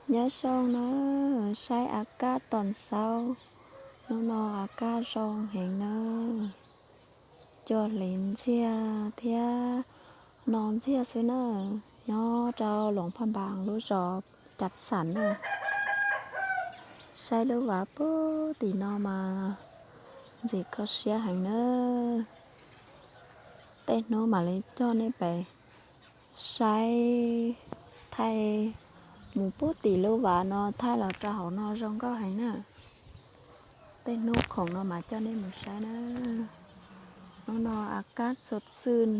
Nyob zoo na, saib a kaj tom xaub, hnub no a kaj zoo heev na, cua hliv ntxiag thiab no ntxiag xwb na, nyob rau Luam Phaj Npaas lub zos Cav Xam na. Saib lub vaj pug tim no mas ntxim kho siab heev na. Tej hnub mam li coj nej pem saib, thaij mus pug tim lub vaj no thaij los rau hauv no zoo nkauj heev na. Tej hnub khoom no mas coj nej mus saib na. Hnub no a kaj xov xwm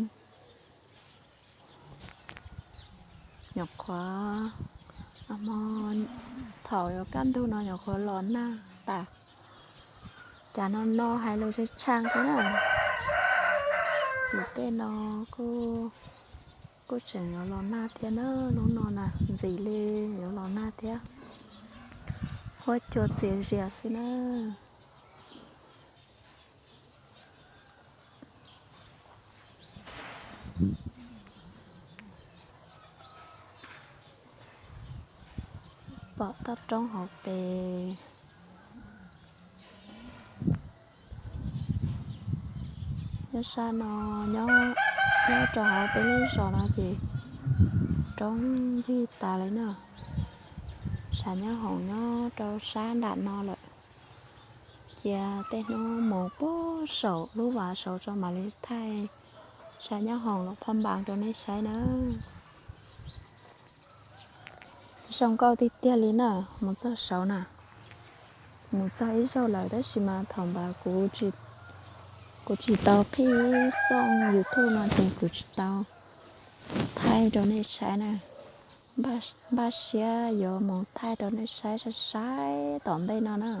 nyuam qhuav, thaum yuav kaj ntug no nyuam qhuav los nag tas, cas no no hais lus tshee tshee thiab na. Tim tej no kuj tseem yuav los nag thiab na, hnub no na ntxim li yuav los nag thiab. Huab cua txias zias xwb na. Pom toj roob hauv pes. Nyob sab no, nyob rau hauv peb lub zos no ces roob yig tas li na. Tshav nyob hoom nyob rau sab nram no lawm. Cia tej hnub mus puag saum lub vaj saud tso mam li thaij tshav nyob hoom Luam Phaj Npaas rau nej saib na. Zoo nkauj tiag tiag li na, mus txog saud na. Mus txog ib zaug lawm tab sis mas thaum ntawd kuv tsis tau qhib xoj YouTube no ces kuv tsis tau thaij rau nej saib na. Npaj siab yuav mus thaij rau nej saib saib saib tom ntej no na.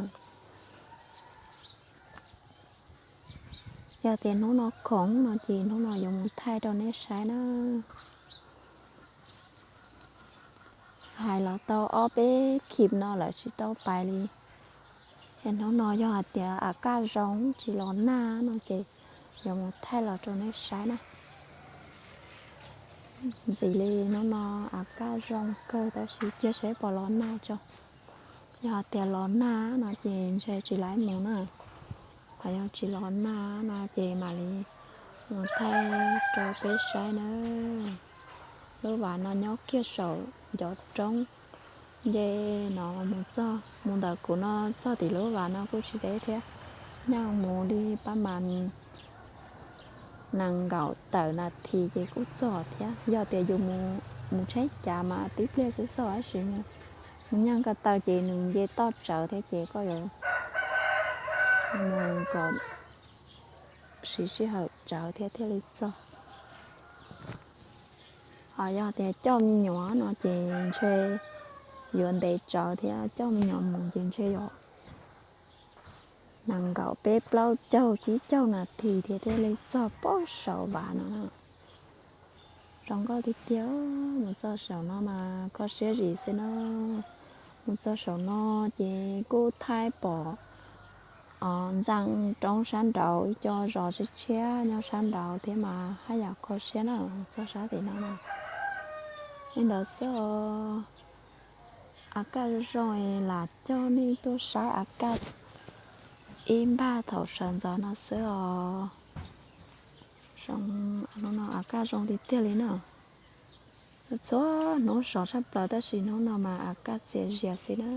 Yog tias hnub no khoom no ces hnub no yuav mus thaij rau nej saib na. Hais los tau ob peb clip no lawm tsis tau pais li. Es hnub no yog hais tias a kaj zoo tsis los nag no ces yuav mus thaij los rau nej saib na. Ntxim li hnub no a kaj zoo kawg tab sis cia seb puas los nag tso. Yog hais tias los nag no ces ntshe tsis laiv mus na. Hos yog tsis los nag no ces mam li mus thaij rau peb saib na. Lub vaj no nyob kiag saum ncov roob nce no mus txog, mus ntawm kuv no txog tim lub vaj no kuj tsis deb thiab, nyob mus li pab mas nees nkaum tawm nas this ces kuj txog thiab. Yog tias yus mus tsheb cav mas tib pliag xwb txog, tab sis mus nyob ko taw ces nws nce toj tsawv thiab ces koj yuav mus kom siv sij hawm tsawv thiab thiaj li txog. Hos yog tias coj me nyuam no ces ntshe yuav ntev tsawv thiab, coj me nyuam mus ces ntshe yuav nees nkaum peb plaub caug tsib caug nas this thiab thiaj li txog puag saum vaj no na. Zoo nkauj tiag tiag, mus txog saum no mas kho siab zim xwb na. Mus txog saum no ces kuj thaij pom ntxeev roob sab nraud ib co zos tshiab tshiab nyob sab nraud thiab mas haj yam kho siab na. Txog sab tim no na, li ntawd xwb os. A kaj zoo zoo es lam coj nej tuaj saib a kaj ib npag thaum sawv ntxov no xwb os. Zoo, hnub no a kaj zoo tiag tiag li na. Txhua hnub sov tshaj plaws tab sis hnub no mas a kaj txias zias xwb na.